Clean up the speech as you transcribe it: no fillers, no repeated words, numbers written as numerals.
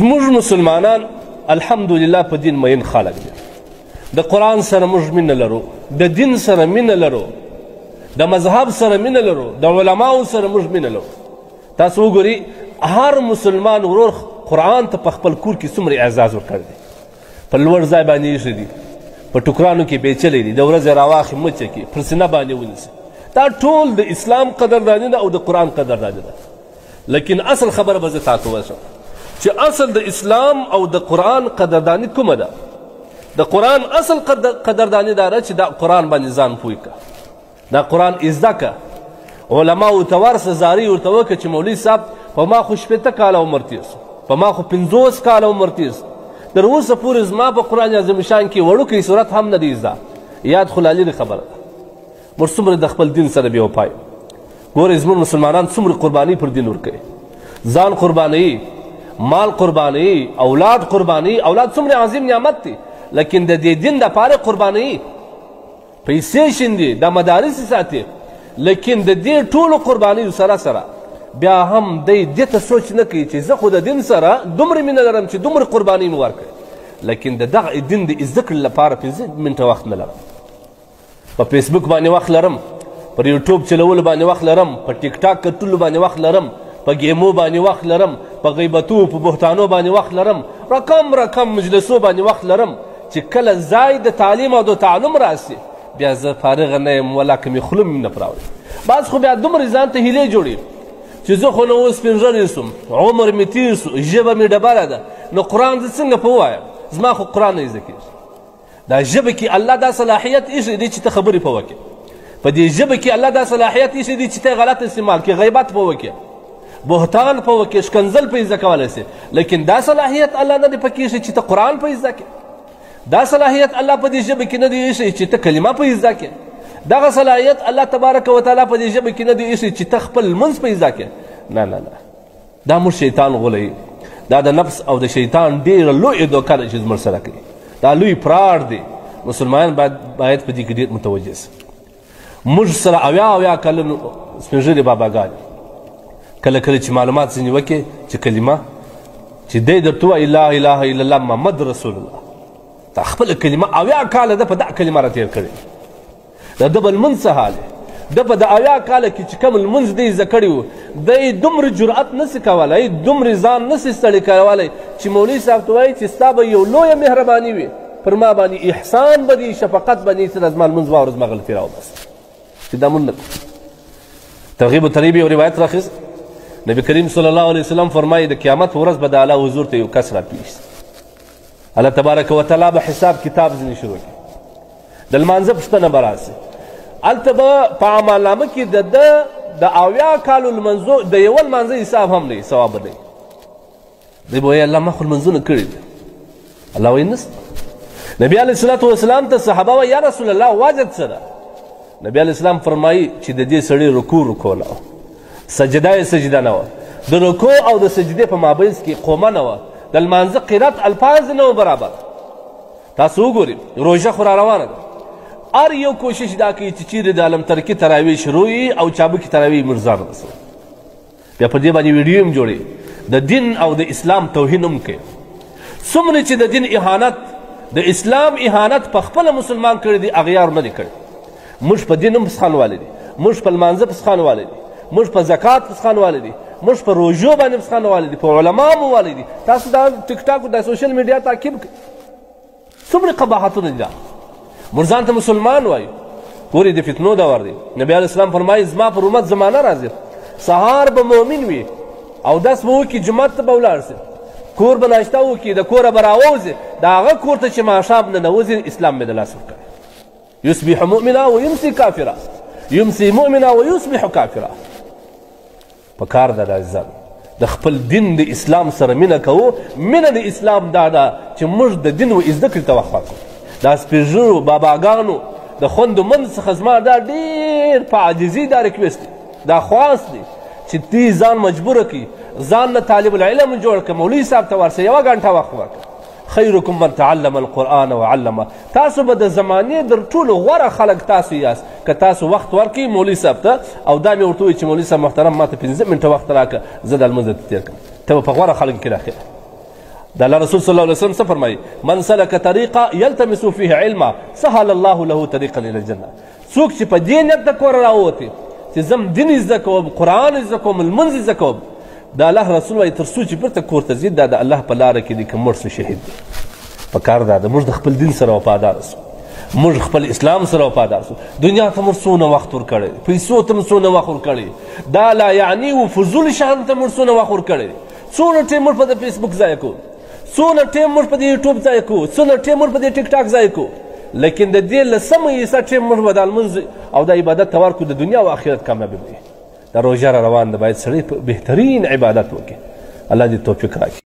زموږ مسلمانان الحمدلله په دین مین خلک دي. د قرآن سره موږ مینه لرو، د دین سره مینه لرو، د مذهب سره مینه لرو، د علماو سره موږ مینه لرو. تاسو وګورئ هر مسلمان ورور قرآن ته په خپل کور کې څومره اعزاز ورکړی دی، په لوړ ځای باندې ایښی دی، په ټوکرانو کې پیچلی دی، د ورځې راواخلي مچه کې پر سینه باندې ونیسي. دا ټول د اسلام قدرداني ده او د قرآن قدرداني ده. لیکن اصل خبره به زه تاته وشم چې اصل د اسلام او د قرآن قدرداني کومه ده؟ د قرآن اصل قدرداني دا ده چې دا قرآن باندې ځان پوه کړه، دا قرآن زده کړه، علماو ته ورسه، زارۍ ورته وکړه چې مولوي صاحب په ما خو 60 کاله عمر تېر سو، په ما خو 50 کاله عمر تېر سو، تر اوسه پورې زما په قرآن عظیم شان کې وړوکی صورت هم نه دی زده. یاد خو لا لرې خبره ده. موږ څومره د خپل دین سره بې وفا یو. ګورئ زموږ مسلمانان څومره قرباني پر دین ورکوي، ځان قربانوي، مال قربانوي، اولاد قربانوي. اولاد څومره عظیم نعمت دی، لیکن د دې دین دپاره قربانوي، پیسې شیندي، دا مدارس ساتي، لیکن د دې ټولو قربانیو سره سره بیا هم دی دې ته سوچ نه کوي چې زه خو د دین سره دومره مینه لرم چې دومره قربانۍ مې ورکړې، لیکن د دغه دین د زده کړې لپاره 5 منټه وخت نه لرم. په فیسبوک باندې وخت لرم، پر یوټیوب چلولو باندې وخت لرم، په ټیک ټاک کتلو باندې وخت لرم، په ګیمو باندې وخت لرم، په غیبتو په بهتانو باندې وخت لرم، رقم رقم مجلسو باندې وخت لرم، چې کله ځای د تعلیم او د تعلم راسي بیا زه فارغه نه یم، ولا که مې خوله مې نه پراوړي. بعض خو بیا دومره ځان ته هیلې جوړوي چې زه خو نو اوس سپین سوم، عمر مې تېر سو، ژبه مې ډبره ده، نو قرآن زه څنګه په ووایم؟ زما خو قرآن نه زده کېږي. دا ژبه کې الله دا صلاحیت ایښی دی چې ته خبرې په وکړې، په دې ژبه کې الله دا صلاحیت ایښی دی چې ته غلط استعمال کړې، غیبت په وکړې، بهتان په وکړې، ښکنځل په زده کولی سې، لیکن دا صلاحیت الله نه دی پکې ایښی چې ته قرآن په زده کړې. دا صلاحیت الله په دې ژبه کې نه دی ایښی چې ته کلمه په زده کړې. دغه صلاحیت الله تبارک وتعالی په دې ژبه کې نه دی ایښی چې ته خپل لمونځ په زده کړې. نه نه نه، دا موږ شیطان غولوي. دا د نفس او د شیطان ډېره لویه دوکه ده چې زموږ سره کوي. دا لوی پرار دی. مسلمان باید په دې کې ډېر متوجه سي. موږ سره 70 کلن سپین ږیري باباګان کله کله چې معلومات ځینې وکړي چې کلمه چې دی درته وایي لا اله الا الله محمد رسول الله، دا خپله کلمه 70 کاله ده په دا کلمه را تېر کړې. د ده به لمونځ څه حال دی؟ ده په د 70 کاله کې چې کوم لمونځ دی زده کړی و، دی دومره جرأت نه سي کولی، دومره ځان نه سي ستړی کولی چې مولوي صاحب ته وایي چې ستا به یو لویه مهرباني وي پر ما باندې، احسان به دي، شفقت به دي چې زما لمونځ واوره، زما غلطي راوباسه، چې دا مونږ نه کوو. ترغیب و ترهیب یو روایت راخیست. نبی کریم صلی الله علیه وسلم فرمایي د قیامت په ورځ به د الله حضور ته یو کس راپېښ سي، الله تبارک وتعالی به حساب کتاب ځینې شروع کړي، د لمانځه پوښتنه به راسي، هلته به په عملنامه کې د ده د 70 کالو لمانځو د یوه لمانځه حساب هم نه وي، ثواب به نه وي. دی به وایي الله ما خو لمونځونه کړي دي. الله وایي نسته. نبی علیه الصلاة والسلام ته صحابه وایي یا رسول الله وجد څه ده؟ نبی علیه السلام فرمایي چې د دې سړي رکوع رکوع نه وه، سجده یې سجده نه وه، د رکوع او د سجدې په مابینځ کې قومه نه وه، د لمانځه قرات الفاظ نه وه برابر. تاسو وګورئ روژه خو را روانه ده، هر یو کوشش دا کوي چې چیرې د علم ترکي تراویح شروع او چابکې تراویح موږ ځان رسوو. بیا په دې باندې ویډیو هم جوړوي، د دین او د اسلام توهین هم کوي. څومره چې د دین اهانت، د اسلام اهانت په خپله مسلمان کړی دی، اغیار نه دی کړی. موږ په دین هم پسخان والي دي، موږ په لمانځه پسخان والي دي، موږ په زکات پسخان والي دي، موږ په روژو باندې پسخان والي دي، په علما مو والي دي. تاسو دا ټیک ټاک او دا سوشل میډیا تعقیب کړئ، څومره قباحتونه دي. دا موږ ځان ته مسلمان وایو. ګورئ د فتنو دور دی. نبی علیه السلام فرمایي زما پر امت زمانه راځي، سهار به مؤمن وي، اودس به وکړي، جومات ته به ولاړ سي، کور به ناشته وکړي، د کوره به راووځي، د هغه کور ته چې ماښام ننوځي اسلام مې د لاسه ورکړی. یصبح مؤمنا ویمسي کافرا، یمسي مؤمنا ویصبح کافرا. په کار ده د عزیزانو د خپل دین د اسلام سره مینه کوو. مینه د اسلام دا ده چې موږ د دین و زده کړې ته وخت ورکړو. دا سپېږرو باباګانو د خوندو منځ څخه زما دا ډېر په عاجزي دا request دی، دا خواست دی چې دوی ځان مجبوره کړي، ځان نه طالب العلم جوړ کړه، مولوي صاحب ته ورسه، یوه ګنټه وخت ورکړه. خیرکم من تعلم القرآن وعلمه. تاسو به د زمانې در ټولو غوره خلک تاسو یاست که تاسو وخت ورکړئ مولوي صاحب ته. او دا مې ورته وویل چې مولوي صاحب محترم ما ته 5 منټه وخت راکړه، زه د لمونځ ته تېر کړم، ته به په غوره خلکو کې داخل. د الله رسول صلی الله علیه وسلم څه فرمایي؟ من سلک طریقا یلتمس فیه علما سهل الله له طریقا الی الجنه. څوک چې په دې نیت د کوره راووتې چې زم دین زده کوم، قرآن زده کوم، لمونځ زده کوم، د الله رسول وایي تر څو چې بېرته کور ته ځي دا د الله په لاره کې دی، که مړ سو شهید دی. په کار دا ده موږ د خپل دین سره وفادار سو، موږ خپل اسلام سره وفادار سو. دنیا ته موږ څونه وخت ورکړی، پیسو ته موږ څونه وخت ورکړی، دا لا یعنی و فضول شان ته موږ څونه وخت ورکړی، څونه ټایم موږ په د فیسبوک ضایع کوو، څونه ټایم موږ په دې یوټیوب ضایع کوو، څونه ټایم موږ په دې ټیک ټاک ضایع کوو، لیکن د دې لسمه حصه ټایم موږ به د لمونځ او د عبادت ته ورکړو، د دنیا او آخرت کامیابي به وي. دا روژه را روان ده، باید سړی په بهترین عبادت وکړي. الله دې توفیق راکړي.